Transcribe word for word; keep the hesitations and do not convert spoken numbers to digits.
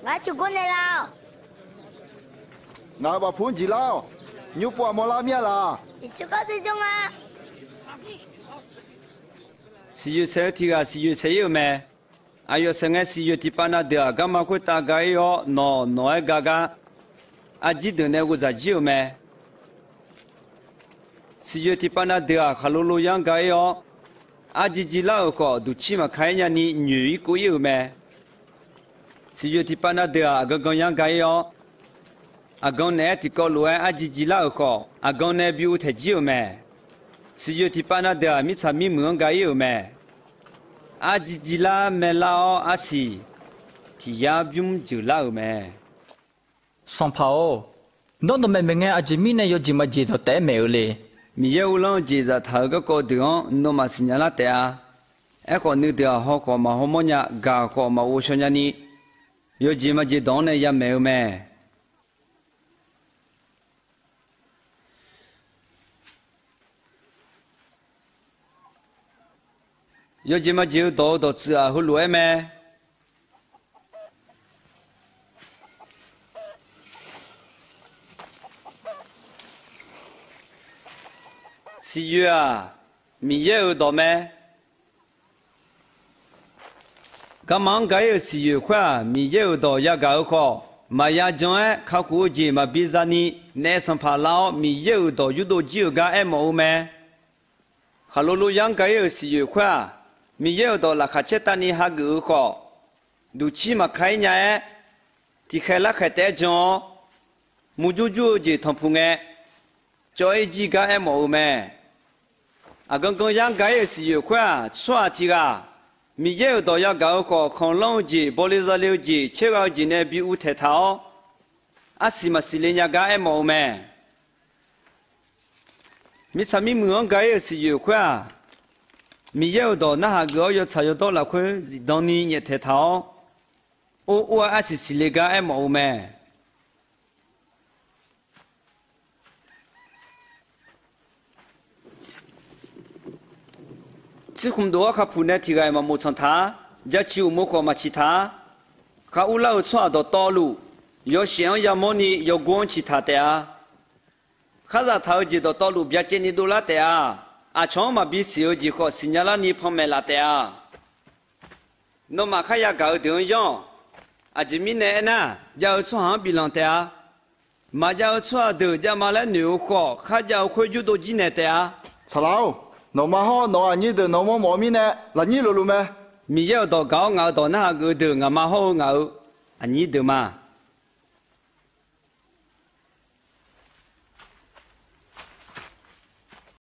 Ngar tiqgor naeq lar-awq. Ngaq-euq bafpur-anr jeq lar-awq. Nymr pov aqmawr lar mir-a laq? Yeqsur kawr dui jawr nga. Siqyoeq saeq-eu tiq ghaq siqyoeq saeq-ir-euq mae. Aqyawf saeq ngae siqyoeq tiqpav na deuq-aq, garma khoertav ga-ir-awr, nawq nawq-aer ga gar arjir deuq nae ghovdzaq jir-euq mae. Siqyoeq tiqpav na deuq-aq, khaqlo lo yar-anr ga-ir-awr, arjir jir lar-euq khawf, duqcir maqka-ir nyani nyoeq-ir kov-ir-euq mae. Siqyoeq tiqpav na deuq-aq, aqgan gan yar-anr ga-ir-awr, aqgan naeq-aer tiqkawv lof-aer arjir jir lar-euq khawf, aqgan nae bi uvtaeq jir-euq mae. Siqyoeq tiqpav na deuq-aq, mirtsaq mirmuiq-anr ga-ir-euq mae. Arjir jir lar mae lar-awr arsiq tiq yar bymr jeuq lar-euq mae. Sanqpaq-or, nawr dawqmaeq maeq ngae, aqjeq mirnae yawjeq majeq dawqtaef-aer maeq-eu le? Miqyaer uvlanr-eu jeq zaftaq-euq garkawv deuq-anr nawmaf siqnya lar taef-a. Aerkhawf, nuideuq-aq, haw khawf maqhaw mawrnya, gaq khawf maqghov shaw nyani, yawjeq majeq dawq-anr nae yamaeq-eu mae. Yawjeq majeq-eu dawq-eu dawqtsuif-aq, heulof-aer mae. Siqyoeq-aq, Miqyaer-euq dawq mae. Garma-anr ga-ir-euq siqyoeq khoer-aq, Miqyaer-euq dawq yagaq-eu khawf, maqya jan-aer kakhof-eu jeq maqbi zani, naef sanqpaq lar-awr Miqyaer-euq dawq yurdov jir-euq gar aermawf-eu mae. Khaqlo lo yar-anr ga-ir-euq siqyoeq khoer-aq, Miqyaer-euq dawq laqkhaq caertavni hageuf-eu khawf, duqcir maqka-ir nya-aer, tiqkhaeq larkhaeq taef-aer jan-awr, murjur jur-eu jeq tanqpuq ngae, cawv-ir jir gar aermawf-eu mae. Aqgan gan yar-anr ga-ir-euq siqyoeq khoer-aq, tsawrhaq tiq ghaq Miqyaer-euq dawq yagaq-eu khawf, khanqlanr-eu jeq, bawle zale-eu jeq, caergha-eu jeq nae bi uvtaeq taq-awr, arsiq maqsiq le nya gar aermawf-eu mae. Mirtsaq mirmuiq-anr ga-ir-euq siqyoeq khoer-aq, Miqyaer-euq dawq narhaq geuf-awr yawtsaq yawdawr lafkhoer zifdan ni nyaeftaeq taq-awr, or or-aer arsiq siqle gar aermawf-eu mae. Tsirkhmq dof-awr kakhof nae tiq ghaq-iq maqmof tsanq taq-a. Jaceuq uqmov khawf maqciq taq-a. Khar urlar-euq tsawrhaq dawqtawvluf, yawshaef-anr yamawrni yawgor-anr ciqtaq taef-a. Khar zaftaq-eu jeq dawqtawvluf byacaevni dovlar taef-a. Aqcawq-anr maqbi siq-eu jeq khawf siqnya larni panmaeq laf taef-a. Nawmaf khar yagaq-eu deuq-anr yanr-awq. Aqjeq mirnae aernar, jav-eu tsawrhaq-anr biflanq taef-a. Maqjav-eu tsawrhaq deuq javma laer noeq-eu khawf, kharjav-eu khoer yurdov jir naeq taef-a. Saqlaq-or, nawqma hawr nawq-euq aqnyir deuq nawq-eu mawrmawf-eu mirnae lafnyir lofluf mae. Miqyaer-euq dawq gaq-awr ngaq-euq dawq narhaq geuf-eu deuq ngaqma hawr-eu ngaq-euq aqnyir deuq ma.